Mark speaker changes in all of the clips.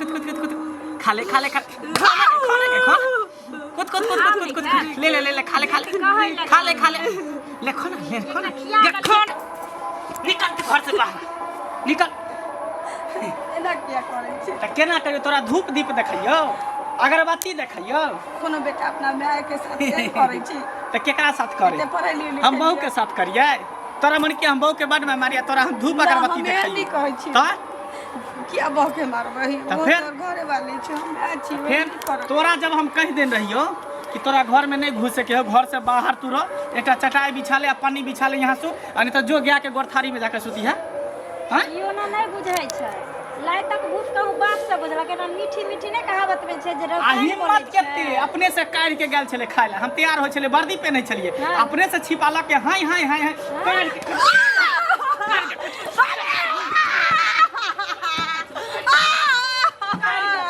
Speaker 1: कुद कुद कुद कुद खा ले खा ले खा खा ना खा ना खा कुद कुद कुद कुद कुद कुद कुद ले ले ले ले खा ले खा ले खा ले खा ले ले खा ना ले खा ना ले खा ना निकल तू घर से बाहर निकल।
Speaker 2: एना किया करै छी?
Speaker 1: तऽ केना करियौ तोरा? धूप दीप देखैयौ, अगरबत्ती देखैयौ।
Speaker 2: कोनो बेटा अपना माय के साथ से करै छी?
Speaker 1: तऽ केकरा साथ करे?
Speaker 2: एते पढ़ेलियै।
Speaker 1: हम बहू के साथ करियै? तोरा मन के हम बहू के बड में मारिया, तोरा हम धूप अगरबत्ती
Speaker 2: हम एहन नहि
Speaker 1: देखैयौ।
Speaker 2: कहै छी।
Speaker 1: तऽ
Speaker 2: किया बहू के मारबै?
Speaker 1: तऽ
Speaker 2: ओ
Speaker 1: फेर?
Speaker 2: तोहर घरे वाली छै, हम माय छी।
Speaker 1: फेर तोरा जब हम कहि देने रहियो कि तोरा घर में नहीं घुसे के हो, घर से बाहर तू रह, एकटा चटाई बिछा ले आ पन्नी बिछा ले, यहाँ सु आ नहीं तो जो गया के गोरथारी में जाके सुती है। हाँ?
Speaker 3: ई ओना नहि बुझै छै, लाइ तक भूत कहूँ बाप से बुझलक। एना मीठी मीठी नहि कहावत में छै जे
Speaker 1: आ
Speaker 3: रौता नहि
Speaker 1: हिम्मत
Speaker 3: बोलै
Speaker 1: केते
Speaker 3: छै।
Speaker 1: अपने से काढ़ि के गेल छलै खाय लए। हम तैयार होइ छलै, वर्दी पहिनै छलियै।
Speaker 3: हाँ।
Speaker 1: अपने से छिपा लऽ के हाय हाय हाय हाय काढ़ि के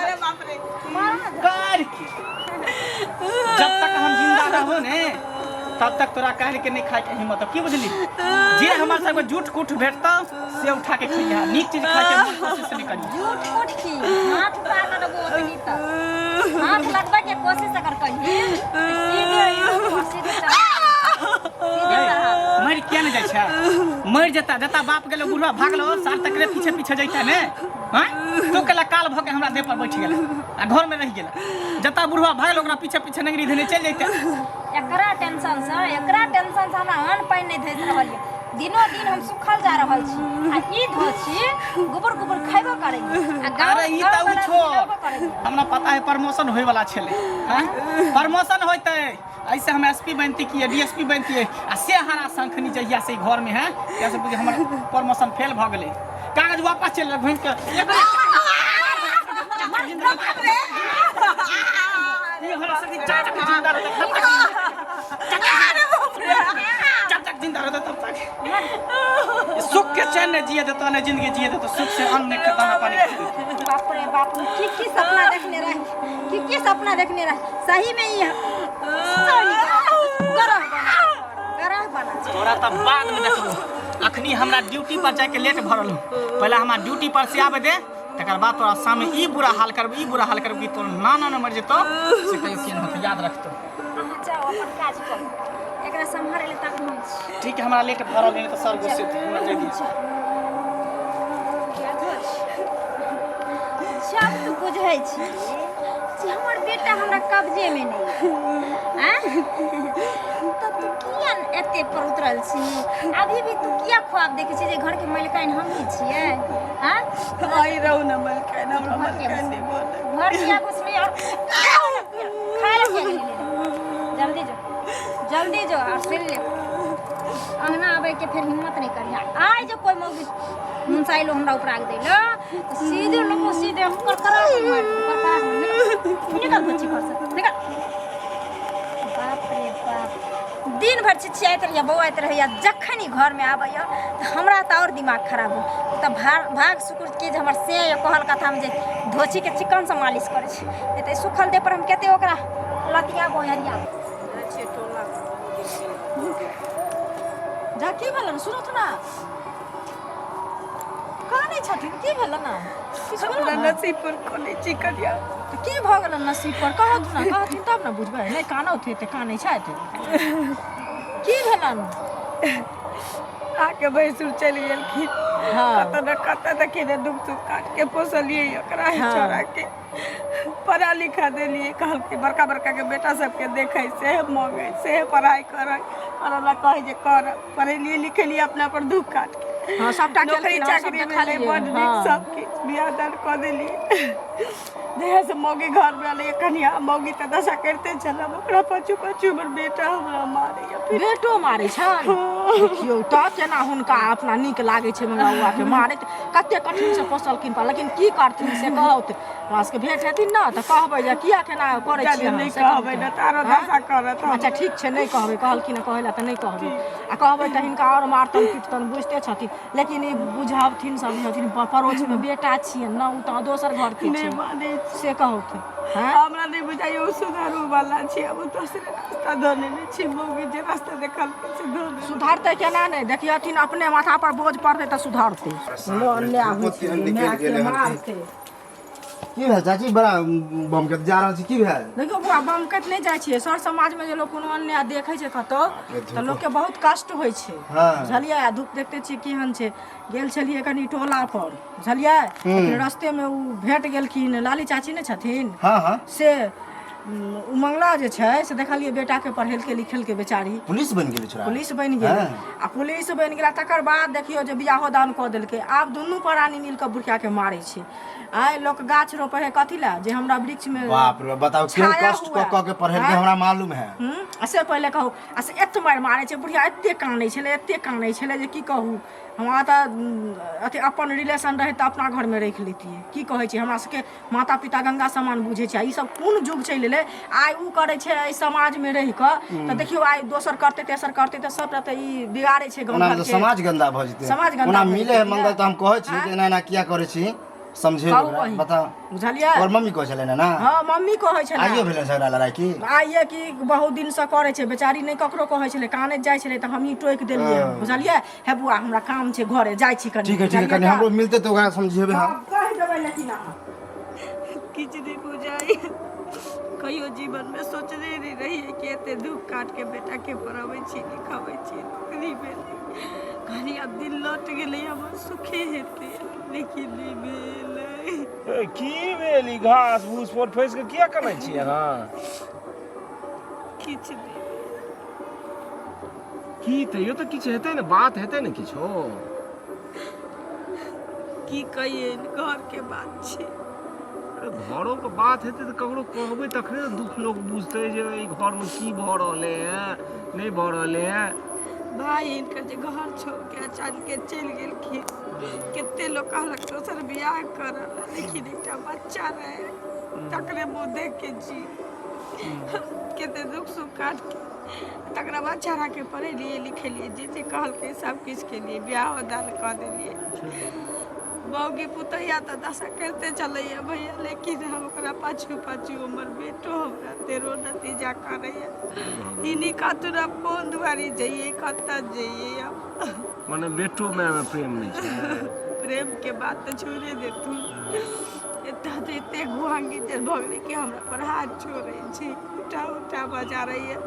Speaker 2: अरे बाप रे!
Speaker 1: काढ़ि के। जब तक हम जिंदा रहो ने, तब तक तोरा काढ़ि के नहीं खाय के हिम्मत हो। की बुझली? जे हमर सबके जूठ कुठ भेटतौ से उठा के खइहा, नीक चीज खाय के मोन कोशिश नहीं करी।
Speaker 3: झूठ फूट की हाथ उठा के लगो ओतनी तक हाथ लगबै के कोशिश अगर कही तऽ सीधे ई लोग सीधे चढ़ा, सीधे चढ़ा।
Speaker 1: मरि किया नहीं जाइ छै? मरि जेता जता बाप गेलो, बुढ़वा भागलो साल तकरे पीछे पीछे जैता ने। हाँ, तू केला काल भऽ के हमरा देह पर बैठ गेला आ घर में रहि गेला। जता बुढ़वा भागलो ओकरा पीछे पीछे नंगरी धेने चलि जैता।
Speaker 3: एकरा टेंशन से, एकरा टेंशन से हमरा अन्न पानि नहि धसि रहल यऽ। दिनो दिन हम सुखल जा रहल छी आ ई धो छी गोबर गोबर खयबो करैए आ गाँव
Speaker 1: अरे ई तऽ उ
Speaker 3: गाँववला
Speaker 1: छोड़
Speaker 3: मिलबो करैए।
Speaker 1: हमरा पता है, प्रमोशन होय वाला छलै। हाँ, प्रमोशन होइतै, ऐसे हम एसपी बनती कि डीएसपी बनती। आ से हरा शंखनी जहिया से घर में है तहिया से बुझ हमर प्रमोशन फेल भऽ गेलै। कागज वापस चलि घुमि के ई हरा शंखनी जब तक जिंदा रहतै तब तक, जब तक जिंदा रहतै तब तक सुख के चैन नहीं जिए देता, नहीं जिंदगी जिए देता। सुख से अन्न नहीं खाता, ना पानी खाता।
Speaker 3: बाप रे बाप, हम की की सपना देखने रही, की की सपना देखने रही। सही में ई सही ग्रह बना, ग्रह बना।
Speaker 1: तोरा तब बाद में देखबो, अखनी हमरा ड्यूटी पर जाके लेट भरल हो। पहले हमरा ड्यूटी पर से आबे दे, तकर बाद तोरा सामने ई बुरा हाल करब, ई बुरा हाल करब कि तोर नाना न मर जेतो से कहियो केहन होतौ, याद रखतो।
Speaker 3: अहाँ जाउ, अपन काज करू, एकरा सम्हारै लए तक हम छी।
Speaker 1: ठीक है, हमरा लेट भरल है, नहीं तो सर गुस्से थे। हमरा जाय दियौ।
Speaker 3: जब तू बुझै छी जे हमर बेटा हमरा कब्जेमे नहि आँय, तब तू किया एते पर उतरल छी? अभी भी तू किया ख्वाब देखै छी जे घरके मालिकाइन हमही छियै? आँय?
Speaker 2: आई रहू न मलकाइन, हमरा मलकाइन नहि बोलै।
Speaker 3: घर किया घुसली और खाय ला किया गेली? जल्दी जो, जल्दी जो और सुन ले, अंगना आबै के फेर हिम्मत नहीं करिहा। आइ जो कोई मौगी मुनसाइलो हमरा ऊपर आग दैलो तऽ सीधे लोगो सीधे हम करकरा के मार, करकरा के मार। निकल, निकल बच्ची घर से निकल। बाप रे बाप, दिन भरि छिछियाइत रहैया, बौआइत रहैया। जखन ई घरमे आबैया तऽ हमरा तऽ आओर दिमाग खराब हो। तऽ भाग भाग शुक्र के जे हमर से कहल कथामे जे धोछीके चिकनसँ मालिश करै छै, नहि तऽ सुखल देह पर हम कते ओकरा लतिया बोहरिया।
Speaker 4: जा, की भेलन? सुनत ना, कानै छथिन, की भेलन? किछु
Speaker 2: हमरा
Speaker 4: भेलन?
Speaker 2: नसीब पर खोलै छी कनिया।
Speaker 4: तऽ की भऽ गेलन नसीब पर? कहत ना, कहथिन तब ने बुझबै। नहि कानौथ एते कानै छथि, की भेलन?
Speaker 2: आके भैंसुर चलि गेलखिन।
Speaker 4: हाँ।
Speaker 2: कतऽ ने कतऽ देखिए ने, दुख सुख काट के पोसलियै ओकरा।
Speaker 4: हाँ।
Speaker 2: छोड़ा के पढ़ा लिखा देलियै। कहलकै बड़का बड़का के बेटा सबके देखै से मङ्गै से पढ़ाइ करै, करऽ ला कहै जे कर। पढ़ेलियै लिखेलियै अपना पर दुख काट के।
Speaker 4: हाँ, सबटा
Speaker 2: नौकरी
Speaker 4: केलखिन, हम सब
Speaker 2: चाकरी भेलै,
Speaker 4: देखलियै।
Speaker 2: बड नीक।
Speaker 4: हाँ।
Speaker 2: सब किछु बियाह दान कऽ देलियै। जहिया से मौगी घर में एलै कनिया, मौगी तऽ दशा करिते छल। हम ओकरा पाछू पाछू हमर बेटा हमरा मारैया फिर।
Speaker 4: बेटो मारै छनि? देखियौ तऽ केना हुनका अपना नीक लागै छै मंगला बौआके मारैत। कते कठिनसँ पोसलखिन पर, लेकिन की करथिन से कहौत। हमरा सबके भेंट हेथिन ने तऽ कहबै जे किया केना करै
Speaker 2: जादे
Speaker 4: छियै अहाँ,
Speaker 2: नहि
Speaker 4: से
Speaker 2: कहबै
Speaker 4: कहबै
Speaker 2: ने तऽ आरो
Speaker 4: आँय?
Speaker 2: दशा करत हमरा।
Speaker 4: अच्छा ठीक छै, नहि कहबै। कहलखिन हँ कहै लए तऽ नहि कहबै। आ कहबै तऽ हिनका आओर मारतनि पिटतनि, बुझिते छथिन। लेकिन ई बुझाबथिन समझथिन, पड़ोसमे बेटा छियनि ने, ओ तऽ दोसर घरके
Speaker 2: नहि
Speaker 4: छै।
Speaker 2: मानै छी।
Speaker 4: से कहौथिन हँ।
Speaker 2: हमरा नहि बुझाइए ओ सुधारू वाला छै। आब ओ दोसरे रास्ता धऽ लेने छै। मौगी जे रास्ता देखलकै से धऽ लेने।
Speaker 4: सुधरतै केना नहि? देखियथिन, अपने माथा पर बोझ पड़तै तऽ सुधरतै।
Speaker 5: अन्याय होइ छै,
Speaker 6: निकलि
Speaker 4: मायके
Speaker 6: गेलै हन की?
Speaker 4: मारतै।
Speaker 5: की भेल चाची बड़ा बम के जा रहल छी की भेल
Speaker 4: देखियौ बौआ बमकैत नहि जाइ छियै सर समाजमे जे लोक कोनो अन्याय देखै छै कतौ तऽ लोकके बहुत कष्ट होइ छै
Speaker 5: हँ।
Speaker 4: बुझलियै आ धूप देखते छियै केहन छै गेल छलियै कनि टोला पर बुझलियै लेकिन रस्तेमे ओ भेट गेलखिन लाली चाची नहि छथिन
Speaker 5: हँ हँ
Speaker 4: से ओ मंगला जे छै से देखलियै बेटाके पढ़ेलकै लिखेलकै बेचारी
Speaker 5: पुलिस बनि गेलै छोरा
Speaker 4: पुलिस बनि गेल
Speaker 5: हँ।
Speaker 4: आ पुलिस बनि गेला तकर बाद देखियौ जे बियाहो दान कऽ देलकै आब दुनू प्राणी मिल कऽ बुढ़ियाके मारै छै आइ लोक गाछ रोपै है कथी लए जे हमरा वृक्षमे
Speaker 5: बाप रे बताउ केहन
Speaker 4: छाया
Speaker 5: कष्ट
Speaker 4: हुए।
Speaker 5: कऽ कऽ के पढ़ेलकै
Speaker 4: आँय?
Speaker 5: हमरा मालूम है
Speaker 4: आ से पहिले कहू आ से एते मारि मारै छै बुढ़िया एते कानै छलै एते कानै छलै जे की कहू हमरा तऽ अथी अपन रिलेशन रहै तऽ अपना घरमे राखि लैतियै की कहै छै हमरा सबके माता पिता गंगा समान बुझै छै आ ई सब कोन युग चलि एलै आइ ओ करै छै एहि समाजमे रहि कऽ तऽ देखियौ आइ दोसर करतै तेसर करतै तऽ सबटा तऽ ई बिगाड़ै छै गाँव
Speaker 5: ओना
Speaker 4: घरके
Speaker 5: तऽ समाज गंदा भऽ जेतै
Speaker 4: समाज गंदा
Speaker 5: ओना
Speaker 4: भऽ
Speaker 5: मिले है
Speaker 4: जेतै,
Speaker 5: मंगल तऽ हम कहै छी जे एना एना किया करै छी समझे
Speaker 4: कहू
Speaker 5: ओकरा
Speaker 4: अहीं।
Speaker 5: बताउ
Speaker 4: बुझलियै
Speaker 5: और मम्मी कहै छलै ने ना
Speaker 4: हँ मम्मी कहै छलै
Speaker 5: आइयो भेलै झगड़ा लड़ाई की
Speaker 4: आइए कि बहुत दिनसँ करै छै बेचारी नहि ककरो कहै छलै कानैत जाइ छलै तऽ हमही टोकि देलियै बुझलियै हे बुआ हमरा काम छै घरे जाइ छी कनि
Speaker 5: ठीक है ठीक है कनि हमरो मिलतै तऽ ओकरा समझेबै हम
Speaker 4: कहि देबै लेकिन अहाँ
Speaker 2: किछु नहि बुझाइ कहियो जीवनमे सोचने नहि रहियै कि एते दुःख काटि के बेटाके पढ़बै छी लिखबै छी नौकरी भेलै कहलियै आब दिन लौट गेलै हमर सुखे हेतै लेकिन नहि भेलै
Speaker 6: ए, की भेल ई घास भूस पर फँसि कऽ किया कनै छी अहाँ
Speaker 2: किछु नहि
Speaker 6: की तैयो तऽ किछु हेतै ने बात हेतै ने किछो
Speaker 2: की कहियै घरके बात छै
Speaker 6: अरे घरोके बात हेतै तऽ ककरो कहबै तखने ने दुःख लोक बुझतै जे एहि घरमे की भऽ रहलै हँ नहि भऽ रहलै हँ
Speaker 2: भाय हिनकर जे घर छोड़ के अचानके चलि गेलखिन कते लोक कहलक दोसर बियाह करऽ लेकिन एकटा बच्चा रहै तकरे मुँह देख के जी कते दुख सुख काट के तकरा बाद छौड़ाके पढ़ेलियै लिखेलियै जे जे कहलकै सब किछु केलियै बियाहो दान कऽ देलियै मौगी पुतहिया तऽ दशा करिते चलैया भैया लेकिन हम ओकरा पाछू पाछू हमर बेटो हमरा तेरो नतीजा करैया ई नहि कहतुन आब कोन दुआरी जइयै कतऽ जइयै आब
Speaker 6: मने बेटो मायमे प्रेम नहि छै
Speaker 2: प्रेमके बात तऽ छोड़े देथुन एतऽ तऽ एते गुहांगी भऽ गेलै कि हमरा पर हाथ छोड़ै छै उठा उठा बजारैया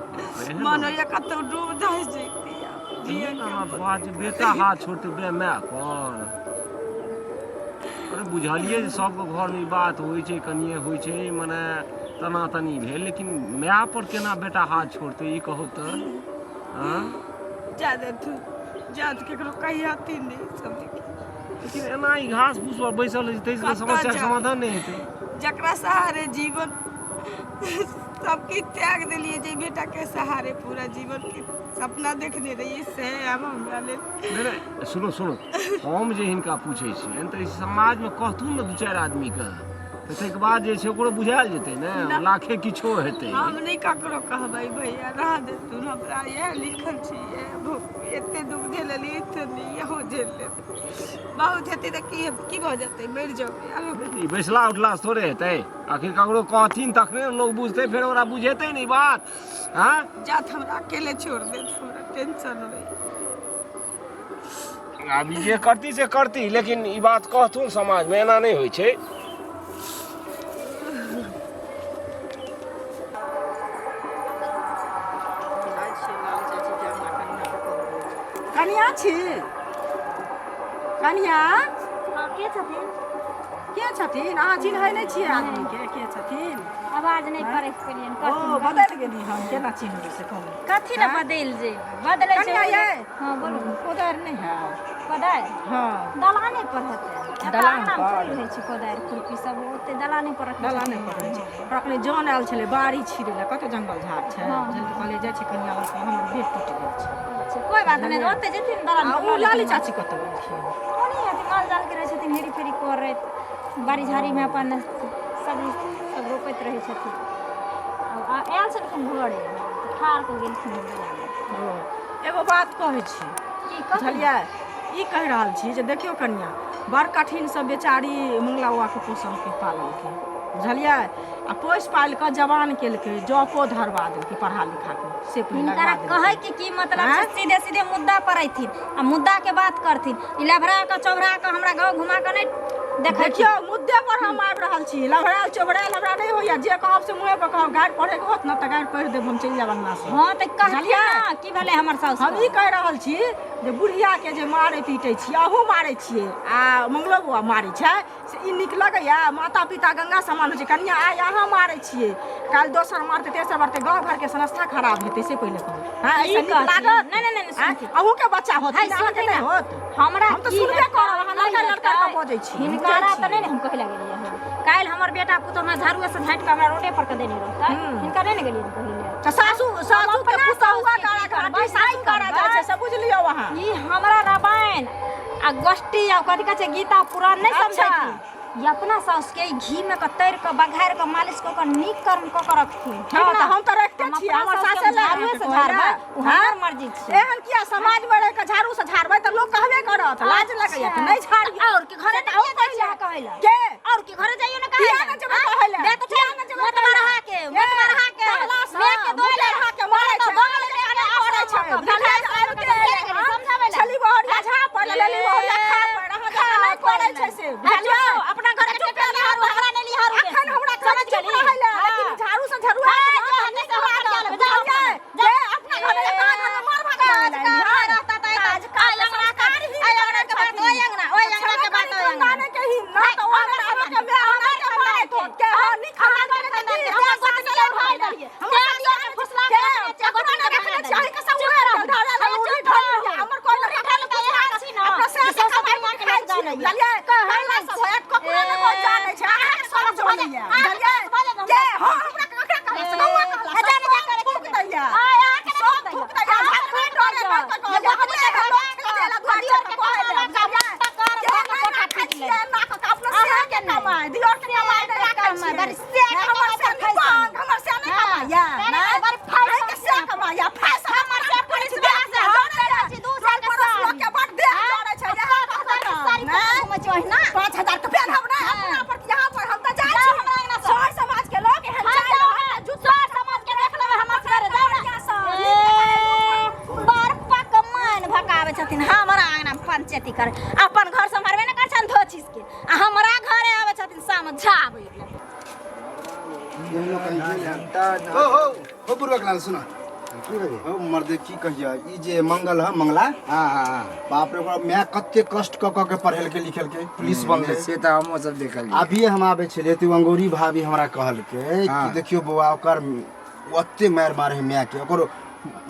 Speaker 2: मन होइया कतौ डूब धस जैती आब जियै
Speaker 6: एहन
Speaker 2: के
Speaker 6: अहाँ
Speaker 2: मन
Speaker 6: बात जे बेटा हाथ छोड़तै बे माय पर अरे बुझलियै जे सबके घरमे ई बात होइ छै कनिए होइ छै मने तना तनी भेल लेकिन माय पर केना बेटा हाथ छोड़तै ई कहू तऽ आँ
Speaker 2: जा देथु जा केकरो कहियाती नहि सब
Speaker 6: लेकिन एना ई घास फूस पर बैसल रहै छै ताहिसँ तऽ
Speaker 2: कतऽ
Speaker 6: समस्याके
Speaker 2: जाउ?
Speaker 6: समाधान नहि हेतै
Speaker 2: जकरा सहारे जीवन सब किछु त्याग देलियै जे बेटा के सहारे पूरा जीवन के सपना देखने रहियै से आब हमरा लेल
Speaker 6: नहि नहि सुनू सुनू हम जे हिनका पूछै छियनि तऽ समाजमे कहथुन ने दू चारि आदमीके तऽ ताहिके बाद जे छै ओकरो बुझायल जेतै ने लाखे किछो हेतै
Speaker 2: हम नहि ककरो कहबै भैया रह देतुन हमरा इएह लिखल छी इएह भोगबै एते दुख झेललियै एते नहि इहो झेल लेबै बहुत हेतै तऽ की की भऽ जेतै मरि जेबै आरो
Speaker 6: ई बैसला उठला से थोड़े हेतै आखिर ककरो कहथिन तखने ने लोक बुझतै फेर ओकरा बुझेतै ने ई बात हँ
Speaker 2: जात हमरा अकेले छोड़ देत हमरा टेंशन होइए
Speaker 6: आब ई जे करती से करती लेकिन ई बात कहथुन समाजमे एना नहि होइ छै
Speaker 4: कनिया छी कनिया
Speaker 3: हँ के छथिन
Speaker 4: के छथिन अहाँ चिन्है नहि छियै आदमीके के छथिन
Speaker 3: आवाज नहि परख पेलियनि
Speaker 4: ओ
Speaker 3: कहथिन
Speaker 4: बदलि गेली हम केना चिन्हबै से कहू
Speaker 3: कथी लए बदलि जेबै बदलै छै
Speaker 4: कनिया यै
Speaker 3: हँ बोलू
Speaker 4: कोदारि नहि है
Speaker 3: कोदारि
Speaker 4: हँ
Speaker 3: दलाने पर हेतै एतऽ
Speaker 4: दलान
Speaker 3: अङ्गनामे
Speaker 4: पर?
Speaker 3: थोड़ी रहै छै कोदारि खुरपी सब ओते दलाने पर रखने
Speaker 4: दलाने
Speaker 3: छथिन।
Speaker 4: पर रहै छै ओकरा कनि जन आयल छलै बाड़ी छिड़ै लए कते जंगल झाड़ छै
Speaker 3: हँ।
Speaker 4: बुझलियै कहलियै जाइ छी कनिया लग हमर बेर टूटि गेल छै
Speaker 3: अच्छा, कोइ बात नहि ओते जेथिन दलान
Speaker 4: आ
Speaker 3: पर
Speaker 4: ओ
Speaker 3: लऽ
Speaker 4: लाली
Speaker 3: लेथिन।
Speaker 4: चाची कतऽ गेलखिन
Speaker 3: ओनही हेथिन माल जाल के रहै छथिन हेरी फेरी करैत बाड़ी झाड़ीमे अपन सब्जी सब रोपैत रहै छथिन आ आयल छलखिन घरे तऽ ठाढ़ कऽ गेलखिन दलाने
Speaker 4: ओ एगो बात कहै छी
Speaker 3: की कहू
Speaker 4: बुझलियै ई कहि रहल छी जे देखियौ कनिया बड़ कठिनसँ बेचारी मुंगला बौआके पोसलकै पाललकै बुझलियै आ पोसि पालि कऽ जवान केलकै जॉबो धरवा देलकै पढ़ा लिखा कऽ से पहिले
Speaker 3: हिनकरा
Speaker 4: लगवा देलकै।
Speaker 3: कहै के की मतलब छै
Speaker 4: आँय?
Speaker 3: सीधे सीधे मुद्दा पर अयथिन आ मुद्दा के बात करथिन ई लभरा कऽ चौभरा कऽ हमरा गाँव घुमा कऽ नहि देखै
Speaker 4: देखियौ मुद्दे पर हम आबि रहल छी लभरायल चोभरायल हमरा नहि होइया जे कहब से मुँहे पर कहब गारि पढ़ैके होत ने तऽ गारि पढ़ि देब हम चलि जायब अंगना से
Speaker 3: हँ तऽ कहथिन
Speaker 4: बुझलियै?
Speaker 3: ने की भेलै हमर साउस
Speaker 4: हम ई कहि रहल छी जे बुढ़ियाके जे मारै पीटै छी अहूँ मारै छियै आ मंगलो बौआ मारै छै से ई नीक लगैया माता पिता गंगा समान होइ छै कनिया आइ अहाँ मारै छियै काल्हि दोसर मारतै तेसर मारतै गाँव घरके संस्था खराब हेतै से पहिले कहू हँ
Speaker 3: ई
Speaker 4: एहिसँ नीक
Speaker 3: कहथिन।
Speaker 4: लागत
Speaker 3: नहि, नहि, नहि,
Speaker 4: आँय?
Speaker 3: सुनथिन।
Speaker 4: अहूँके बच्चा होत
Speaker 3: हाय,
Speaker 4: अहाँके
Speaker 3: सुनथिन
Speaker 4: नहि
Speaker 3: ने।
Speaker 4: होत
Speaker 3: हमरा
Speaker 4: हम तऽ
Speaker 3: की
Speaker 4: सुनबे
Speaker 3: हेतै?
Speaker 4: करब अहाँ लड़का
Speaker 3: नहि
Speaker 4: लड़का के
Speaker 3: हेतै।
Speaker 4: बजै छी हम
Speaker 3: हिनकारा
Speaker 4: बुझै
Speaker 3: तऽ
Speaker 4: छी।
Speaker 3: नहि ने हम कहै लए गेलियै हन। काल्हि हमर बेटा पुतोह हमरा झाड़ुए से झाँटि कऽ हमरा रोडे पर के देने रहतै हिनका नहि ने गेलियै कहै लए
Speaker 4: तऽ सासु सासु के
Speaker 3: अपना
Speaker 4: पुतहुआ
Speaker 3: साउसके
Speaker 4: करा
Speaker 3: की
Speaker 4: घाटी
Speaker 3: करबै?
Speaker 4: सासु
Speaker 3: नहि
Speaker 4: करा जाइ छै
Speaker 3: करबै।
Speaker 4: से बुझि लियौ अहाँ
Speaker 3: ई हमरा रामायण आ गोष्ठी आ कथी कहै छै गीता पुराण नहि
Speaker 4: अच्छा।
Speaker 3: समझै ई अपना साउस के घी में के तर के बघार के मालिश क के नीक कर्म क के रखथिन ठीक
Speaker 4: हाँ
Speaker 3: ना?
Speaker 4: तऽ हम तऽ रखते
Speaker 3: हम
Speaker 4: छियै
Speaker 3: अपना
Speaker 4: हमर
Speaker 3: साउस के
Speaker 4: सासे लए
Speaker 3: झाड़ुए से
Speaker 4: अहाँके
Speaker 3: झाड़बै
Speaker 4: कहै
Speaker 3: ओ
Speaker 4: लए।
Speaker 3: हमर मर्जी छै
Speaker 4: एहन किया समाज में रहि कऽ झाड़ू से झाड़बै तऽ लोक कहबे करत लाज लगैया तऽ नहि झाड़ियौ
Speaker 3: और के घरे
Speaker 4: से तऽ अहूँ
Speaker 3: किया जाइ
Speaker 4: कहै
Speaker 3: छियै अहाँ कहै लए?
Speaker 4: के
Speaker 3: और के घरे जाइयो ना कहै
Speaker 4: किया
Speaker 3: लए?
Speaker 4: ने जेबै कहै लए?
Speaker 3: दे तऽ
Speaker 4: किया
Speaker 3: छै
Speaker 4: ने जेबै
Speaker 3: मत
Speaker 4: कहै लए?
Speaker 3: मरहा के मत मरहा के
Speaker 4: कहला सँ,
Speaker 3: ले के दोले
Speaker 4: मुँह के मारै छै,
Speaker 3: बगल में
Speaker 4: के करै छै,
Speaker 3: बुझलियै?
Speaker 4: आबिते
Speaker 3: समझाबै
Speaker 4: समझाबै
Speaker 3: लए।
Speaker 4: छली बहरिया झापड़ लेली बहरिया खापड़ अहाँ जकाँ नहि करै छै से बुझलियै?
Speaker 3: अपना घरे
Speaker 4: चुप
Speaker 3: चुप लिहारू हमरा नहि लिहारू
Speaker 4: अखन हमरा
Speaker 3: समझ
Speaker 4: चुप
Speaker 3: गेली?
Speaker 4: रहै लए
Speaker 3: हाँ।
Speaker 4: लेकिन झाड़ू से झरुआ
Speaker 3: हाँ,
Speaker 4: के
Speaker 3: जो
Speaker 4: ना
Speaker 3: हमें
Speaker 4: तऽ
Speaker 3: से
Speaker 4: नीक
Speaker 3: हटा
Speaker 4: लागत,
Speaker 3: लेबै, जाओ
Speaker 4: बुझलियै?
Speaker 3: अपना।
Speaker 4: जे अपना घरे अपना घरे मार भात
Speaker 3: काज
Speaker 4: करै
Speaker 3: कर
Speaker 4: लए
Speaker 3: रहता तऽ
Speaker 4: काज काज
Speaker 3: आइ अंगना
Speaker 4: संस्कार
Speaker 3: के
Speaker 4: ही
Speaker 3: आइ अंगना के बात ओइ अंगना ओइ अंगना के बात ओइ अंगना
Speaker 4: खानदाने के ही ना तऽ ओहन अहाँके माय अहाँ के मारैत होत के हाँ नीक खानदान के
Speaker 3: खानदान
Speaker 4: की
Speaker 3: के
Speaker 4: हमर
Speaker 3: तें
Speaker 4: सास
Speaker 3: गोतनी
Speaker 4: के
Speaker 3: लए
Speaker 4: भाई
Speaker 3: भागि देलियै।
Speaker 4: हमर
Speaker 3: तें
Speaker 4: सास
Speaker 3: दियौर के फुसला
Speaker 4: के
Speaker 3: के रखने छियै,
Speaker 4: ककरो
Speaker 3: गोतनी
Speaker 4: नहि
Speaker 3: के
Speaker 4: रखने
Speaker 3: भागि
Speaker 4: छियै अहीं के सब
Speaker 3: चुप
Speaker 4: उड़ायल
Speaker 3: रहू।
Speaker 4: धरल
Speaker 3: अहाँ
Speaker 4: उड़ी
Speaker 3: चुप
Speaker 4: धरल
Speaker 3: रहू।
Speaker 4: हमर कोइ
Speaker 3: उड़ी
Speaker 4: लड़का
Speaker 3: धरल तऽ एहन छी ने
Speaker 4: अपना
Speaker 3: जे
Speaker 4: सास के
Speaker 3: सौंसे
Speaker 4: कमाई
Speaker 3: दुनिया के
Speaker 4: खाइ
Speaker 3: लोक
Speaker 4: छियै
Speaker 3: जानैए।
Speaker 4: बुझलियै कहला सब होयत ककरो नहि कोइ जानै छै अहाँके सब जानैए बुझलियै के हाँ हमरा ककरा कहला से गौआ कहला
Speaker 3: आ जाने जा करे
Speaker 4: थूक दैया
Speaker 3: आय, अहाँके नहि
Speaker 4: सब
Speaker 3: थूक
Speaker 4: थूक
Speaker 3: दैया।
Speaker 4: दैया
Speaker 3: अहाँके
Speaker 4: हम
Speaker 3: नहि
Speaker 4: डरे
Speaker 3: थूक
Speaker 4: बात
Speaker 3: दैया।
Speaker 4: कहै
Speaker 3: जे
Speaker 4: हमरा
Speaker 3: गोतनी
Speaker 4: लोक
Speaker 3: के
Speaker 4: चलि
Speaker 3: कमाई
Speaker 4: दुआर
Speaker 3: के
Speaker 4: पर कहै
Speaker 3: कमाई
Speaker 4: लए
Speaker 3: के
Speaker 4: बुझलियै
Speaker 3: कर
Speaker 4: के
Speaker 3: भऽ
Speaker 4: नहि
Speaker 3: कोठा
Speaker 4: राखै
Speaker 3: पीट
Speaker 4: छियै
Speaker 3: लेब।
Speaker 4: ना कऽ अपना से के कमाइ दियोर के कमाइ नहि राखै
Speaker 3: कमाइ,
Speaker 4: छियै
Speaker 3: बड़ी से के
Speaker 4: हमर
Speaker 3: कमाइ
Speaker 4: से
Speaker 3: तऽ फैशन।
Speaker 4: निपांग हमर से नहि
Speaker 3: हाँ,
Speaker 4: कमाइया
Speaker 3: से
Speaker 4: नहि
Speaker 3: नहि, बड़ी फैशन
Speaker 4: अहींके से कमाइया फैशन
Speaker 3: हमर से पुलिस वाला से हम पहिरै छी 2 साल के
Speaker 4: पड़ोस लोक
Speaker 3: साड़ी।
Speaker 4: के बड़ देह
Speaker 3: हाँ,
Speaker 4: जरै छै इएह
Speaker 3: सात हजार के साड़ी
Speaker 4: नहि
Speaker 3: पहिर घुमै छी ओहिना।
Speaker 4: 5000 के पेनहब नहि
Speaker 3: हाँ।
Speaker 4: अपना पर यहाँ पर हम तऽ जाइ
Speaker 3: जाउ
Speaker 4: छी
Speaker 3: हमरा अंगना सँ।
Speaker 4: सर समाज के लोग एहन
Speaker 3: हाँ,
Speaker 4: जाइ
Speaker 3: जाउ
Speaker 4: रहत
Speaker 3: ना।
Speaker 4: तऽ जुत्ता
Speaker 3: सर समाज के देख लेबै हमर सर, जाउ ना।
Speaker 4: बढ़िआँ सँ,
Speaker 3: ए, बड़ पकमान भकाबै छथिन हमरा अंगना मे पंचायती करे अपन घर सम्हारबे ने करै छनि धो चीज के आ हमरा घरे आबै छथिन समझाबै लए।
Speaker 5: हो हो हो बुढ़वा लाल सुना हो मर्दे की कहिया ई जे मंगल है मंगला
Speaker 7: हाँ हाँ हाँ
Speaker 5: बाप रे ओकरा माय कते कष्ट क क के पढ़ेलकै लिखेलकै पुलिस बनलै
Speaker 7: से तऽ हमहूँ सब देखलियै
Speaker 5: अभी हम आबै छलियै तऽ ओ अंगूरी भाभी हमरा कहलकै कि
Speaker 7: हाँ।
Speaker 5: देखियौ बौआ ओकर ओते मारि मारे है मायके ओकर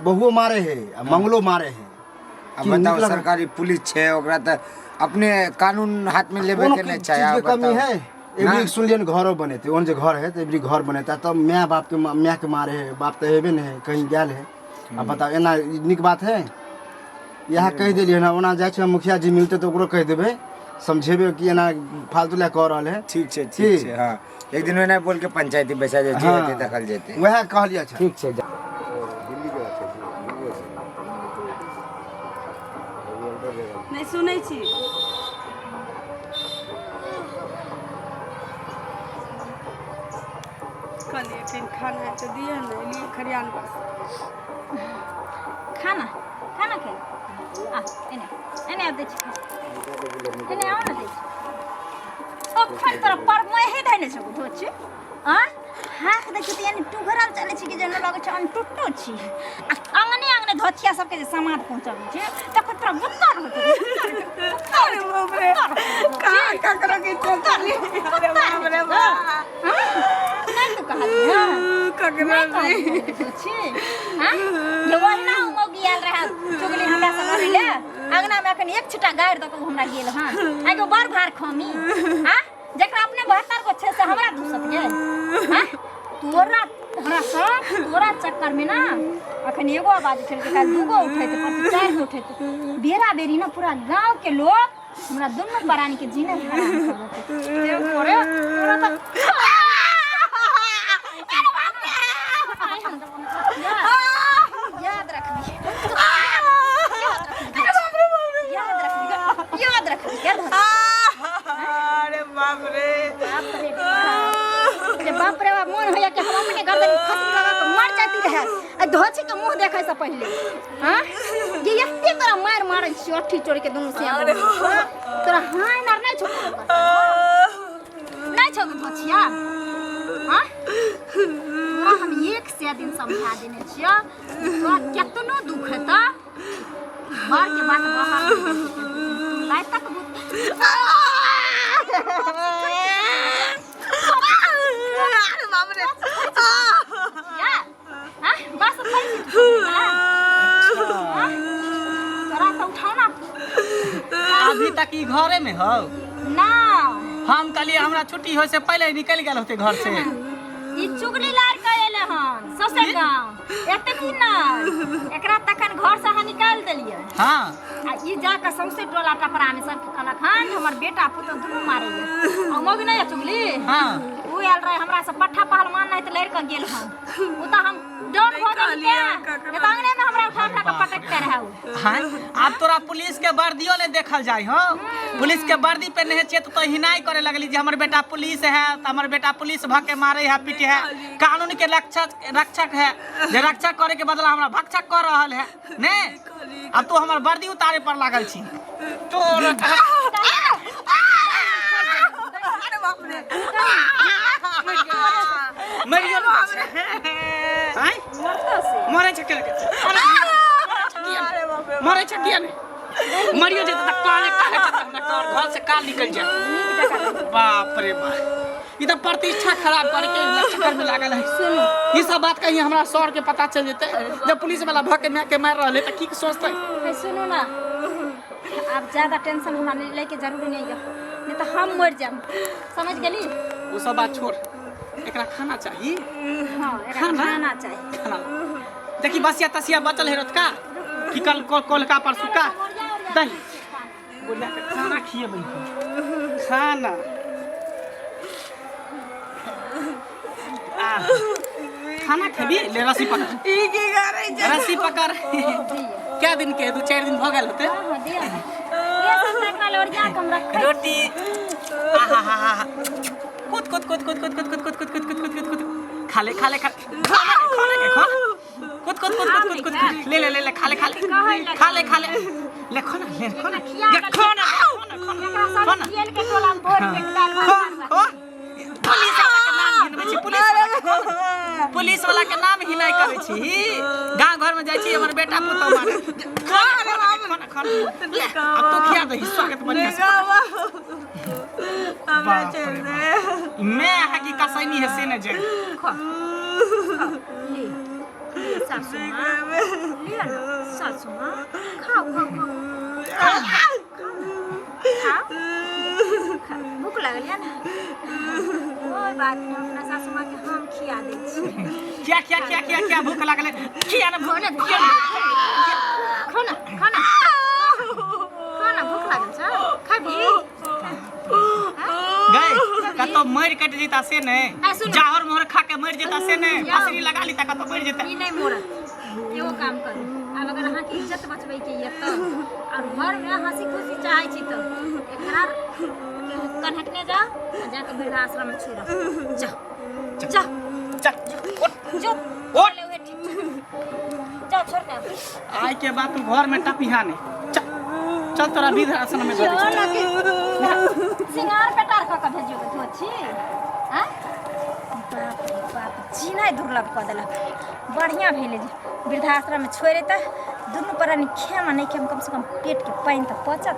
Speaker 5: बहुओ मारे है आ मंगलो मारे है
Speaker 7: अब
Speaker 5: की
Speaker 7: बताओ
Speaker 5: नीक लगल?
Speaker 7: सरकारी पुलिस छै ओकरा तऽ अपने कानून हाथ में लेबे
Speaker 5: कोनो
Speaker 7: के नहि
Speaker 5: चीज
Speaker 7: छै
Speaker 5: के
Speaker 7: आब
Speaker 5: कमी
Speaker 7: बताउ।
Speaker 5: है एबरी सुनलियन घरो बनेते ओहन जे घर है तऽ एबरी घर बनेता तब माय बाप के माय के मारे है बाप तऽ हेबे नहि है कहीं गेल है अब बताओ एना ई नीक बात है इएह कहि देलियै हन ओना जाइ छै मुखिया जी मिलते तऽ ओकरो कहि देबै समझेबै कि एना फालतू लए कऽ रहल है
Speaker 7: ठीक छै
Speaker 5: की?
Speaker 7: ठीक छै हाँ एक दिन ओना बोल के पंचायती बैसा जाइ छै हेतै देखल जेतै
Speaker 5: वएह कहलियै अच्छा
Speaker 7: ठीक छै जा।
Speaker 2: नहि सुनै छी कहलियै एखन खाना तऽ दिअ ने एलियै खरियान पर
Speaker 3: खाना खाना खाइ आ एने एने आब दै छी एने आउ ने दै छी अखन तोरा पर महे धैने छौ धो छी आ हाथ देखी तऽ यानी टुघरल चलै छी कि जेना लगै छै अनटुट्टो छी आ अंगने अंगने धोछिया सबके जे समाद पहुँचाबै छै तखन तोरा गुस्सा रहत
Speaker 2: अरे बाप रे कहाँ ककरो के चलती अरे बाप रे बाप
Speaker 3: नहि तू कहली हँ
Speaker 2: ककरो
Speaker 3: नहि कहली छी हँ ये ओहिना ओ मौगी आयल रहए चुगली हमरा से लड़ै ले अंगना में अखन एक छिटा गारि दऽ कऽ ओ हमरा गेल हँ आइ बड़ भार खमी हँ जकरा अपने 72 गो छै से हमरा दूसत गे हँ तोरा हमरा सब तोरा चक्कर में ना अखन एगो आवाज उठेलकै काल्हि दूगो उठेतै परसू चारि गो उठेतै बेरा बेरी ना पूरा गांव के लोग हमरा दुनू प्राणी के जीने हराम कर देतै ते तोरे तोरा तऽ याद रखबी याद रखबी याद रखबी याद रखबी
Speaker 2: अरे बाप रे
Speaker 3: बाप रे बाप रे बाप रे बाप मोन होइया कि हम अपने गर्दन में फांसी लगा के मर जाती रहे आ धोछी के मुंह देखे से पहले हां ये एते तोरा मार मारै छी अट्ठी चोर के दुनू से तोरा हाँ आर नहि छौ नहि छौ धोछिया हाँ तोरा हम 100 दिन समझा देने छियौ तोरा केतनो दुख हेतौ घर के बात बाहर लाइ तक
Speaker 2: अरे बाप रे
Speaker 3: हाँ बस तोरा तऽ उठाना
Speaker 1: अभी तक ई घरे में हो
Speaker 3: ना
Speaker 1: हम कहलिए हमरा छुट्टी होय से पहले ही निकल गेल होते घर से
Speaker 3: ई चुगली लार के एले हन सौंसे गाँव एतनी नहि एकरा तखन घर से अहाँ निकालि देलियै
Speaker 1: हाँ
Speaker 3: आ ई जाके सौंसे टोला टपरा में सबके कहलक हन जे हमर बेटा पुतोह दुनू मारैया आ मौगी नहि यऽ चुगली
Speaker 1: हाँ
Speaker 3: उ आयल रहे हमरा से पट्ठा पहलवान नहीं तऽ लड़ि कऽ गेल हन उ तऽ हम डाउन भऽ गेली तें नहि तऽ अंगने में हमरा उठा उठा कऽ पटकते रहै उ
Speaker 1: हाँ आब तोरा पुलिस के वर्दियो ले देखल जाय हो पुलिस के वर्दी पे नहीं छे तो हिनाई करे लगली जे हमर बेटा पुलिस है तो हमर बेटा पुलिस भ के मारे है पीटे है कानून के रक्षक रक्षक है जे रक्षा करे के बदला हमरा भक्षक कर रहल है ने अब तू हमर वर्दी उतारे पर लागल छी तोरा
Speaker 2: अरे बाप रे
Speaker 1: मरि गेल आँय मरै छै केना
Speaker 2: अरे बाप रे
Speaker 1: मरै छै किया नहि मरियो जेतै तऽ काले काले जेतै हमरा कार घर से काल निकल जाए बाप रे बाप ई तऽ प्रतिष्ठा खराब करके चक्कर में लागल है
Speaker 3: सुनू
Speaker 1: ई सब बात कहीं हमरा सर के पता चल जेतै जब पुलिस वाला भऽ के माय के मारि रहलै तऽ की सोचतै
Speaker 3: है सुनू ना आब ज्यादा टेंशन हमरा नहीं लैके जरूरी नहीं है नहीं तो हम मर जाम समझ गेली
Speaker 1: ओ सब बात छोड़ एकरा खाना चाही
Speaker 3: हाँ एकरा
Speaker 1: खाना?
Speaker 3: खाना चाहिए
Speaker 1: खाना देखी बसिया तसिया बचल है रतका कि कल कोलका परसुका दही बोलिया के खाना खिएबै हम। खाना आह, खाना खेबी ले रस्सी पकड़
Speaker 2: ई की करै छै
Speaker 1: रस्सी पकड़ क्या दिन के 2-4 दिन भऽ गेल होतै
Speaker 3: हाँ हाँ दिया ये सब एकरा ले ओरिया के हम रखै
Speaker 1: रोटी आहा कूद कूद कूद कूद कूद कूद कूद कूद कूद कूद कूद कूद कूद कूद खा ले खा ले खा खा ले खा ले खा कूद कूद कूद कूद कूद कूद ले ले ले ले खा ले खा ले खा ले खा ले ले खो ना ले खो ना ले खो ना खो ना खो ना
Speaker 3: एकरा सब
Speaker 1: खो ना
Speaker 3: खियल के टोला में भोर पेट दाल भात
Speaker 1: खो
Speaker 3: खाना।
Speaker 1: खो पुलिस वाला के नाम गिनबै छी पुलिस वाला के खो ना। पुलिस वाला के नाम हिनाइ करै छी गाँव घर में जाइ छी हमर बेटा पुतहु मारे खो ना खो ना खो ना ले अब तो खिया दही स्वागत बढ़िया से
Speaker 2: हमरा
Speaker 1: बाप रे
Speaker 2: छोड़ दे
Speaker 1: मैं अहाँ की कसैनी है से ने जे
Speaker 3: खो ले ले सासू माँ ले ना सासू माँ खाओ खाओ खाओ खाओ खाओ भूख लागल या ना कोई बात नहीं अपना सासू माँ के हम खिया दै छी
Speaker 1: क्या क्या क्या क्या क्या भूख लागल है किया ना भूख
Speaker 3: खाना
Speaker 1: किया ना
Speaker 3: खाना खाना खाना भूख लागल छ खाबी
Speaker 1: गए कतौ मरि कटि जेता से ने
Speaker 3: आ, सुनू।
Speaker 1: जाहर मोहर खा के मरि जेता से ने
Speaker 3: जाओ।
Speaker 1: फसरी लगा ली त कतौ मरि जेता
Speaker 3: ई नहि मोड़त एगो काम करू आब अगर अहाँके इज्जत बचबैके यऽ तऽ आओर घरमे हँसी खुशी चाहै छी तऽ एकरा कन्हटने जाउ आ जाके वृद्धाश्रममे छोड़ब जाउ जाउ
Speaker 1: चल उठ
Speaker 3: जो
Speaker 1: उठ।
Speaker 3: ले उहे ठीक छै। जाउ छोड़ के आबू।
Speaker 1: आइ के बाद तू घर में टपिहा नहीं चल चल तोरा वृद्ध आश्रम में दऽ दै छी।
Speaker 3: सिंगार पेटार कऽ के भेजियो के धोची आँ बाप रे बाप जीनाइ दुर्लभ कऽ देलक बढ़िआँ भेलै जे वृद्धाश्रममे छोड़ि तऽ दुनू प्राणी खेम आ नहि खेम कमसँ कम पेटके पानि तऽ पचत।